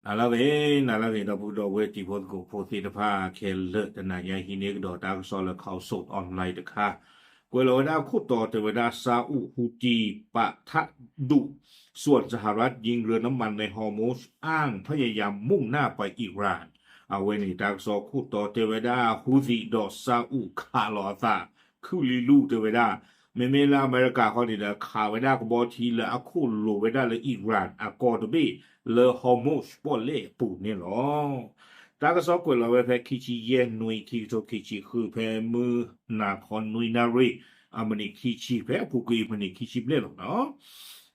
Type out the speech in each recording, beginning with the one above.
နလၢဂ့ၤ နလၢဂ့ၤ ဒီပုၢ်ဒီဝဲၢ်တံၤဖိသကိးဖိသ့ၣ်တဖၣ်ခဲလၢာ် တနၤညါဟံးန့ၢ်ကဒီးတၢ်ကစီၣ်လၢ Khaosod Online တခါ, ကွဲးလီၤဝဲဒၣ်ခိၣ်တီတဲဝဲဒၣ် ซาอุดีปะทะดุ ส่วนสหรัฐยิงเรือน้ำมันในฮอร์มุซ อ้างพยายามมุ่งหน้าไปอิหร่าน အဝဲန့ၣ် တၢ်ကစီၣ်ခိၣ်တီတဲဝဲဒၣ် ဟူသံဒီး ซาอุ ခးလီၤအသး ခုၣ်လံလူၢ်တဲဝဲဒၣ်, မ့မ့ၢ်လၢအမဲရကၤဃီန့ၣ်ဒီး ခးဝဲဒၣ်ကဘီထံလၢအခိၣ်လိၤဝဲဒၣ်လၢ Iran အကီၢ်တဘ့ၣ် လၢ Hormuz ပီၣ်လဲၣ်အပူၤန့ၣ်လီၤ. တၢ်ကစီၣ်ကွဲးလီၤဝဲဖဲခံဆံယဲၢ်နွံ ခံကထိခံဆံဃု ဖဲမုၢ်နၤခီနွံနၣ်ရံၣ် အမံးနံးခံဆံ ဖဲအပူၤကွံာ်မံးနံးခံဆံဘျဲၣ်လီၤ.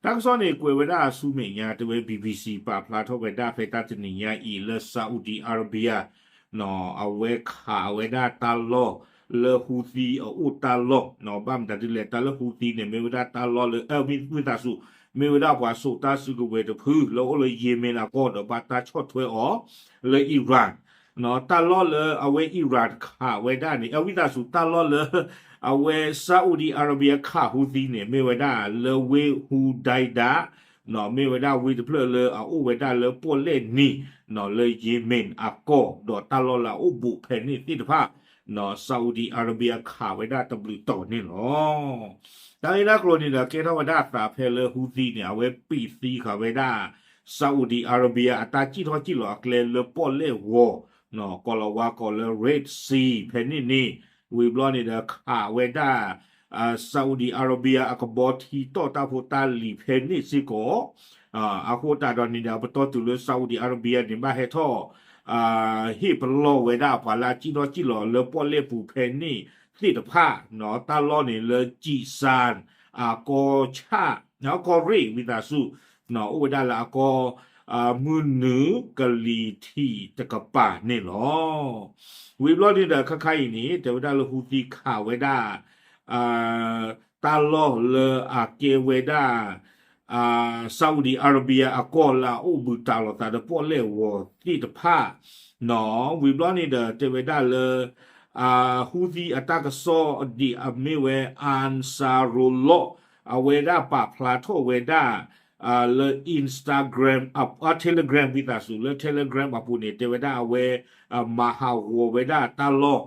တၢ်ကစီၣ်န့ၣ် ကွဲးဝဲဒၣ်ဆူမဲာ်ညါ တဲဝဲ BBC ပာ်ဖျါထီၣ်ဝဲဒၣ်ဖဲတၢ်တနံၤညါအံၤလၢ Saudi Arabia အဝဲခးဝဲဒၣ်တၢ်လီၢ်လၢ ဟူသံအအိၣ်တၢ်လီၢ်, ဘၣ်မတၤဒ်လဲၣ် တၢ်လၢ ဟူသံ န့ၣ် မ့ၢ်ဝဲဒၣ်တၢ်လီၢ်လၢ အဝံသးစူၤ မ့ၢ်ဝဲဒၣ်ပှၤစိာ်တၢ်စုကဝဲၤတဖု လၢအိၣ်လၢ Yemen အကီၢ်ဒီးဘၣ်တၢ်ဆီၣ်ထွဲအီၤလၢ Iran တၢ်လီၢ်လၢအဝဲ Iran ခးဝဲဒၣ်န့ၣ် အဝံသးစူၤ တၢ်လီၢ်လၢ အဝဲ Saudi Arabia ခး ဟူသံ န့ၣ် မ့ၢ်ဝဲဒၣ်လၢဝ့ၢ် Hudaydah မ့ၢ်ဝဲဒၣ်ဝ့ၢ်တဖျၢၣ်လၢအအိၣ်ဝဲဒၣ်လၢပီၣ်လဲၣ်နံၤ လၢ Yemen အကီၢ် ဒီးတၢ်လီၢ်လၢအအိၣ်ဘူးဖဲန့ၣ်သ့ၣ်တဖၣ် Saudi Arabia ခးဝဲဒၣ်တဘျုးတီၤန့ၣ်လီၤ. တၢ်ဂ့ၢ်တၢ်ကျိၤန့ၣ်ဒီး ကဲထီၣ်ဝဲဒၣ်အသးဖဲလၢ ဟူသံ န့ၣ် အဝဲပံးသံဃာ်ဝဲဒၣ် Saudi Arabia အတၢ်စံၣ်ထီၣ်စံၣ်လီၤအကျဲလၢပီၣ်လဲၣ်ဂီၤ ကိးလီၤဝါကိးလၢ Red Sea ဖဲန့ၣ်န့ၣ်, ဝံၤဘျီန့ၣ်ဒီးခးဝဲဒၣ် Saudi Arabia အကဘီထံတီၢ်တၢ်ဖိတၢ်လံၤဖဲန့ၣ်စ့ၢ်ကီး, အဃိသတးဒီးန့ၣ်ဒီး ပတီၢ်တုၤလၢ Saudi Arabia န့ၣ် ဘၣ်ဟဲထီၣ် ဟ့ၣ်ပလီၢ်ဝဲဒၣ်ပှၤလၢအစံၣ်ထီၣ်စံၣ်လီၤလၢပီၣ်လဲၣ်ပူၤဖဲန့ၣ်သ့ၣ်တဖၣ်, တၢ်လီၢ်န့ၣ်လၢ ကံးစၣ် အကီၢ်ဆၣ် အကီၢ်ရ့ၣ် ဝံသးစူၤ အိၣ်ဝဲဒၣ်လၢအကီၢ် မုၢ်နုာ်ကလံၤထံးတကပၤန့ၣ်လီၤ. ဝံၤဘျီန့ၣ်ဒီး ခါခါအံၤန့ၣ် တဲဝဲဒၣ်လၢ ဟူသံ ခးဝဲဒၣ် တၢ်လီၢ်လၢအကဲဝဲဒၣ် Saudi Arabia အကီၢ်လၢအအိၣ်ဘူးတးလိာ်သးဒီးပီၣ်လဲၣ်ဂီၤသ့ၣ်တဖၣ်, ဝံၤဘျီန့ၣ်ဒီး တဲဝဲဒၣ်လၢ ဟူသံ အတၢ်ကစီၣ်ဒ်အမ့ၢ်ဝဲ Ansarullah အဝဲဒၣ်ပာ်ဖျါထီၣ်ဝဲဒၣ် လၢ Instagram, Telegram ဝံသးစူၤ လၢ Telegram အပူၤန့ၣ် တဲဝဲဒၣ်အဝဲ မၤဟးဂီၤဝဲဒၣ်တၢ်လီၢ်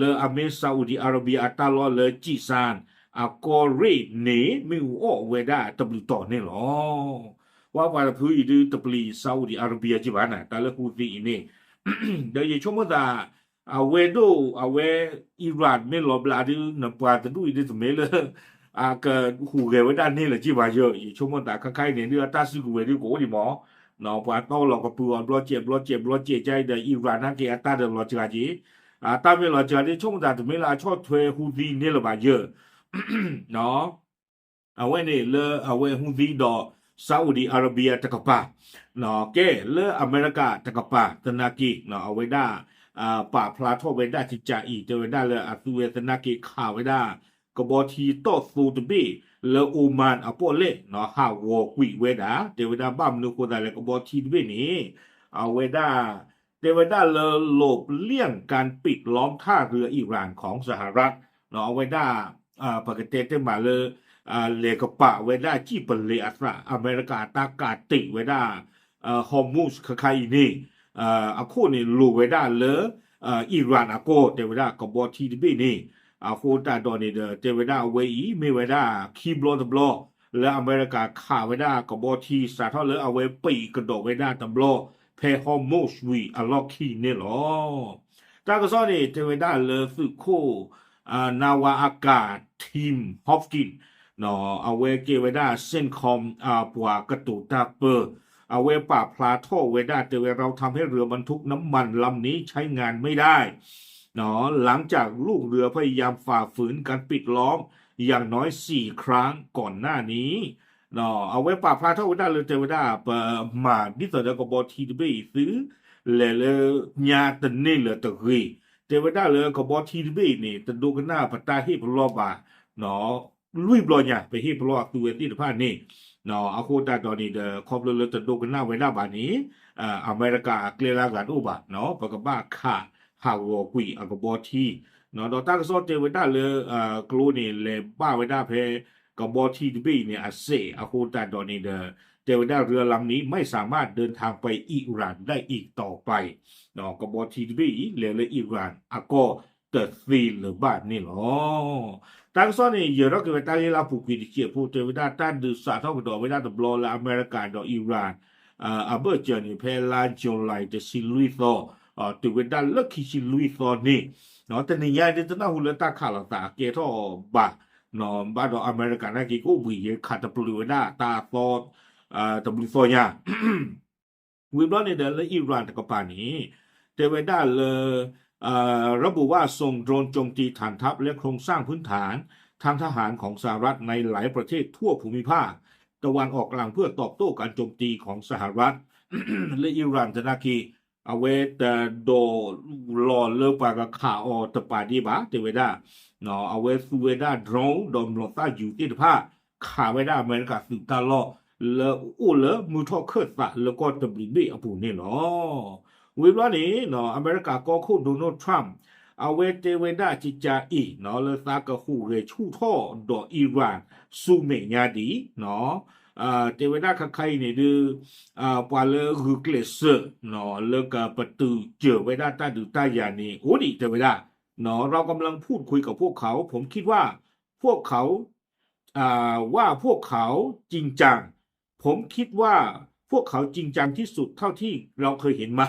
လၢအမ့ၢ် Saudi Arabia အတၢ်လီၢ်လၢ ကံးစၣ် အကီၢ်ရ့ၣ်န့ၣ် မ့ၣ်အူအီၣ်ဝဲဒၣ်တဘျုးတီၤန့ၣ်လီၤ. ပှၤပှၤတဖုအံၤဒုးတပျံၤ Saudi Arabia က့ဘၣ်န့ၣ် တၢ်လၢ ဟူသံ အံၤန့ၣ်, ဒီးယဆိကမိၣ်သး အဝဲဒိၣ် အဝဲ Iran မ့ၢ်လီၤဘျးဒုး နပှၤတဒူၣ်အံၤဒုးတမ့ၢ်လၢ အကဟူးဂဲၤဝဲဒၣ်န့ၣ်လၢၤက့ဘၣ်ယဲ, ယဆိကမိၣ်သး ခါခါအံၤန့ၣ်ဒုး အတၢ်စုကဝဲၤဒုးကအိၣ်ဒံးမး, ပှၤတီလီၤကပုာ်အီၤဘျီစဲးဘျီစဲးဘျီစဲးကအံၤဒီး Iran နာ်က့အတၢ်ဒီးလီၤစှၤက့, အတၢ်မ့ၢ်လီၤစှၤဒုး ဆိကမိၣ်သးတမ့ၢ်လၢအဆီၣ်ထွဲ ဟူသံ န့ၣ်လၢၤဘၣ်ယဲ အဝဲန့ၣ်လၢအဝဲ ဟူသံ ဒီး Saudi Arabia တကပၤ, ကဲလၢအမဲရကၤတကပၤ သနာ်က့ အဝဲဒၣ် ပာ်ဖျါထီၣ်ဝဲဒၣ်ကကးအံၤ တဲဝဲဒၣ်လၢအသုဝဲသနာ်က့ခးဝဲဒၣ် ကဘီထံတီၢ်သိတဘ့ၣ် လၢ Oman အပီၣ်လဲၣ် ဟးဂီၤကွံာ်ဝဲဒၣ် တဲဝဲဒၣ်ဘၣ်မနုၤဃိသးလဲၣ် ကဘီထံတဘ့ၣ်န့ၣ် အဝဲဒၣ် တဲဝဲဒၣ်လၢ หลบเลี่ยงการปิดล้อมท่าเรืออิหร่านของสหรัฐ အဝဲဒၣ် ပကတဲတ့ၢ်မးလၢ လဲၤကပာ်ဝဲဒၣ်စံၣ်ပလ့ၤအသး အမဲရကၤအတၢ်ကးတံာ်ဝဲဒၣ် Hormuz ခါခါအံၤန့ၣ် အခိၣ်န့ၣ်လိၤဝဲဒၣ်လၢ Iran အကီၢ် တဲဝဲဒၣ်ကဘီထံတဘ့ၣ်န့ၣ် အဃိသတးဒီးန့ၣ်ဒီး တဲဝဲဒၣ်အဝဲအံၤ မ့ၢ်ဝဲဒၣ်ခံဘျီတဘျီ လၢအမဲရကၤခးဝဲဒၣ်ကဘီထံ စးထီၣ်လၢအဝဲပံးကဒီးဝဲဒၣ်တဘျီ ဖဲ Hormuz ဝံၤအလီၢ်ခံန့ၣ်လီၤ. တၢ်ကစီၣ်န့ၣ် တဲဝဲဒၣ်လၢသုးခိၣ် နဝအကၤ Tim Hofkin အဝဲကဲဝဲဒၣ် CENTCOM ပှၤကတိၤတၢ်ပၢ အဝဲပာ်ဖျါထီၣ်ဝဲဒၣ် တဲဝဲ เราทำให้เรือบรรทุกน้ำมันลำนี้ใช้งานไม่ได้ หลังจากลูกเรือพยายามฝ่าฝืนการปิดล้อมอย่างน้อยสี่ครั้งก่อนหน้านี้ အဝဲပာ်ဖျါထီၣ်ဝဲဒၣ်လၢတဲဝဲဒၣ် ပမၤဒ်သိးဒီးကဘီထံတဘ့ၣ်အံၤသု လဲၤလၢညါတန့ၢ်လၢၤတဂ့ၤ, တဲဝဲဒၣ်လၢကဘီထံတဘ့ၣ်အံၤန့ၣ် တဒိကနၣ်ပတၢ်ဟ့ၣ်ပလီၢ်ဘၣ် လွံၢ်ဘျီညါ ပဟ့ၣ်ပလီၢ်အသုဝဲသ့ၣ်တဖၣ်န့ၣ် အဃိသတးဒီးန့ၣ်ဒီး ခီဖျိလၢတဒိကနၣ်ဝဲဒၣ်ဘၣ်န့ၣ် အမဲရကၤအကျဲလၢအဂၤတအိၣ်ဘၣ် ပကဘၣ်ခးဟးဂီၤကွံာ်အကဘီထံ ဒီးတၢ်ကစီၣ်တဲဝဲဒၣ်လၢ ကျိန့ၣ် လဲၤဘၣ်ဝဲဒၣ်ဖဲ ကဘီထံတဘ့ၣ်အံၤန့ၣ် အစဲးအဃိသတးဒီးန့ၣ်ဒီး တဲဝဲဒၣ် เรือลำนี้ไม่สามารถเดินทางไปอิหร่านได้อีกต่อไป ကဘီထံတဘ့ၣ်အံၤ လဲၤလၢ Iran အကီၢ်တသ့လၢၤဘၣ်န့ၣ်လီၤ. တၢ်ကစီၣ်န့ၣ် ယၢၤထီၣ်က့ၤဝဲတၢ်ဂ့ၢ်လၢအပူၤကွံာ်တစဲးဖိ တဲဝဲဒၣ်တၢ်ဒုးစးထီၣ်ကဒီးဝဲဒၣ်တဘျီလၢအမဲရကၤဒီး Iran အဘၢၣ်စၢၤန့ၣ် ဖဲလါ July တဆံလွံၢ်သီ တုၤဝဲဒၣ်လၢခံဆံလွံၢ်သီန့ၣ် တနံၤညါဒ်တနၢ်ဟူလၢတၢ်ခးလိာ်သးအကဲထီၣ်ဘၣ် ဘၣ်ဒီးအမဲရကၤနာ်က့ ကအိၣ်ဘှံးယဲခးတပျုာ်ဝဲဒၣ်တၢ်သီ တဘျုးသီညါ ဝံၤဘျီန့ၣ်ဒီးလၢ Iran တကပၤန့ၣ် တဲဝဲဒၣ်လၢ ระบุว่าส่งโดรนโจมตีฐานทัพและโครงสร้างพื้นฐานทางทหารของสหรัฐในหลายประเทศทั่วภูมิภาคตะวันออกกลางเพื่อตอบโต้การโจมตีของสหรัฐ လၢ Iran တနာ်က့ အဝဲတဒိးလီၤလၢပှၤကခးအီၤတပာ်ဒံးဘၣ် တဲဝဲဒၣ် အဝဲသူဝဲဒၣ် drone ဒီးမျိာ်သၣ်ယူၤသ့ၣ်တဖၣ် ခးဝဲဒၣ်အမဲရကၤသုးတၢ်လီၢ် လၢအိၣ်လၢမုၢ်ထီၣ်ခၢၣ်သးလၢကီၢ်တဘျုးဘ့ၣ်အပူၤန့ၣ်လီၤ. ဝံၤဘျီန့ၣ် အမဲရကၤကီၢ်ခိၣ် Donald Trump အဝဲတဲဝဲဒၣ်ကကးအံၤ လၢသးကဟူးဂဲၤဆူၣ်ထီၣ်ဒီး Iran ဆူမဲာ်ညါဒံး တဲဝဲဒၣ်ခါခါအံၤန့ၣ်ဒုး ပှၤလၢဂုာ်ကျဲးစၢး လၢကပတုာ်စၢၤဝဲဒၣ်တၢ်ဒုးတၢ်ယၤန့ၣ် အိၣ်ဒံးတဲဝဲဒၣ် เรากำลังพูดคุยกับพวกเขา ผมคิดว่าพวกเขา อ่า ว่าพวกเขาจริงจัง ผมคิดว่าพวกเขาจริงจังที่สุดเท่าที่เราเคยเห็นมา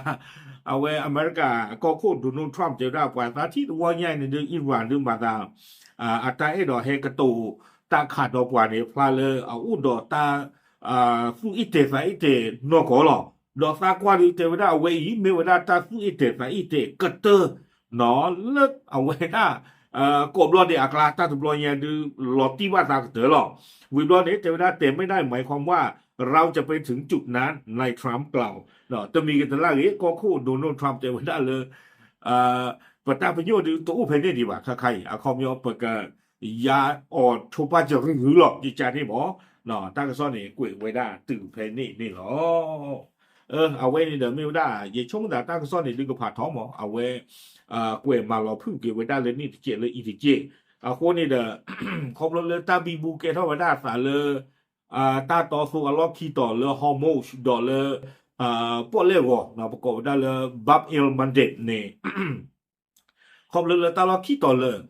အဝဲအမဲရကၤကီၢ်ခိၣ် Donald Trump တဲဝဲဒၣ် ပှၤသးထံၣ်တဝီညါအံၤန့ၣ်ဒုး Iran ဒုးမၤသး အတၢ်အဲၣ်ဒိးဟဲကတိၤတၢ်ခးဒီးပှၤန့ၣ် ဖျါလၢအအိၣ်ဒီးတၢ် သူၣ်အ့ၣ်တဲာ်သးအ့ၣ်တဲာ်နီၢ်ကီၢ်လီၤ. ဒီးသးကွၢ်ဒုးတဲဝဲဒၣ် အဝဲအံၤ မ့ၢ်ဝဲဒၣ်တၢ်သူၣ်အ့ၣ်တဲာ်သးအ့ၣ်တဲာ်ကတၢၢ် လၢအဝဲဒၣ် ကိးဘျီဒဲးအကျါ တၢ်တဘျီညါဒုး လီၤတံၢ်ဘၣ်သးကတၢၢ်လီၤ. ဝံၤဘျီန့ၣ် တဲဝဲဒၣ် แต่ไม่ได้หมายความว่า เราจะไปถึงจุดนั้น นายทรัมป์กล่าว တမံၤကတလၢ်ဂ့ၤ ကီၢ်ခိၣ် Donald Trump တဲဝဲဒၣ်လၢ ပတၢ်ပညိၣ်ဒုးတအိၣ်ဖဲန့ၣ်ဒံးဘၣ် ခါခါအံၤ အခီပညီ ပကယါအီၤဆိပာ်စၢၤရုၢ်ရုၢ်လီၤ ယကါန့ၣ်မး တၢ်ကစီၣ်န့ၣ် ကွဲးဝဲဒၣ်တုၤဖဲန့ၣ်န့ၣ်လီၤ. အဝဲန့ၣ်ဒီးမ့ၢ်ဝဲဒၣ် ယဆိကမိၣ်သးတၢ်ကစီၣ်န့ၣ်ဒုးကဖးထီမး အဝဲ ကွဲးမၤလီၤဖုၣ်က့ၤဝဲဒၣ်လၢန့ၣ်တကဲးလၢအံၤတကဲး အဃိန့ၣ်ဒီး ခီဖျိလၢတၢ်ဘံဘူကဲထီၣ်ဝဲဒၣ်အသးလၢ တၢ်တီသိအလီၢ်ခံတီၤလၢ Hormuz ဒီးလၢ ပီၣ်လဲၣ်ဂီၤ ပကိးဝဲဒၣ်လၢ Bab el Mandeb န့ၣ် ခီဖျိလၢတၢ်လီၢ်ခံတီၤလၢာ်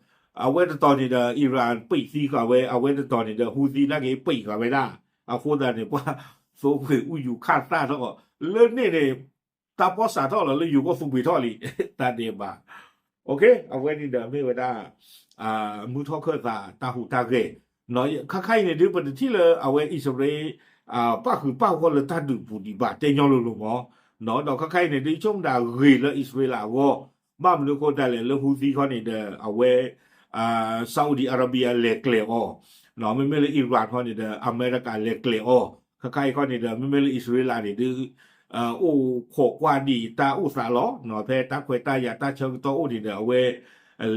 အဝဲတတီၤန့ၣ်ဒီး Iran ပံးသံဃာ်ဝဲ အဝဲတတီၤန့ၣ်ဒီး Houthi နာ်က့ပံးဃာ်ဝဲဒၣ် အဃိသတးန့ၣ် ပှၤသိပှ့ၤအူယူၤခၣ်သၣ်ထီၣ် လၢန့ၣ်န့ၣ် တၢ်ပီၣ်စးထီၣ်လီၤလၢယိၤကီၢ်သူပှ့ၤထီၣ်လံ တၢ်ဒဲးဘး အဝဲန့ၣ်ဒီးမ့ၢ်ဝဲဒၣ် မုၢ်ထီၣ်ခၢၣ်သးတၢ်ဟူးတၢ်ဂဲၤ ခါခါအံၤန့ၣ်ဒုး ပတထံၣ်လၢအဝဲအံၣ်စရ့လး ပၣ်ဃုာ်ပၣ်ဂီၢ်လၢတၢ်ဒုးပူၤဒံးဘၣ် တဲညီလိၤလိၤမး ဒီးခါခါအံၤန့ၣ်ဒုး ဆိကမိၣ်ဒၣ်ဂ့ၤလၢအံၣ်စရ့လးအဂီၢ် ဘၣ်မနုၤအဃိသတးလဲၣ် လၢ Houthi ခီန့ၣ်ဒီး အဝဲ Saudi Arabia လဲၤကျဲၤအီၤ မ့မ့ၢ်လၢ Iran ခီန့ၣ်ဒီး အမဲရကၤလဲၤကျဲၤအီၤ ခါခါအံၤခီန့ၣ်ဒီး မ့မ့ၢ်လၢအံၣ်စရ့လးန့ၣ်ဒုး အိၣ်ခိးကွၢ်ဒံးတၢ်အိၣ်သးလီၤ ဖဲတၢ်ခွဲးတၢ်ယာ်တၢ်ဆၢကတီၢ်အိၣ်န့ၣ်ဒီး အဝဲ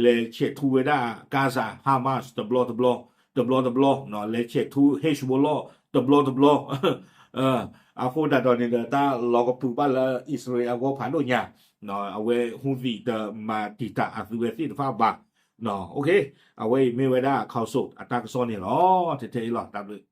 လဲၤဆဲးထူဝဲဒၣ် Gaza Hamas တဘျီတဘျီ တဘျီတဘျီ လဲၤဆဲးထူ Hezbollah တဘျီတဘျီ အဃိသတးဒီးန့ၣ်ဒီး တၢ်လီၤကပုာ်ဘၣ်လၢအံၣ်စရ့လးအဂီၢ်ဖးဒိၣ်ညါ အဝဲ Houthi တမၤတံာ်တာ်အသုဝဲသ့ၣ်တဖၣ်ဘၣ် အဝဲအံၤမ့ၢ်ဝဲဒၣ် ข่าวสด အတၢ်ကစီၣ်န့ၣ်လီၤ ထဲထဲအံၤလီၤ တၢ်ဘျုး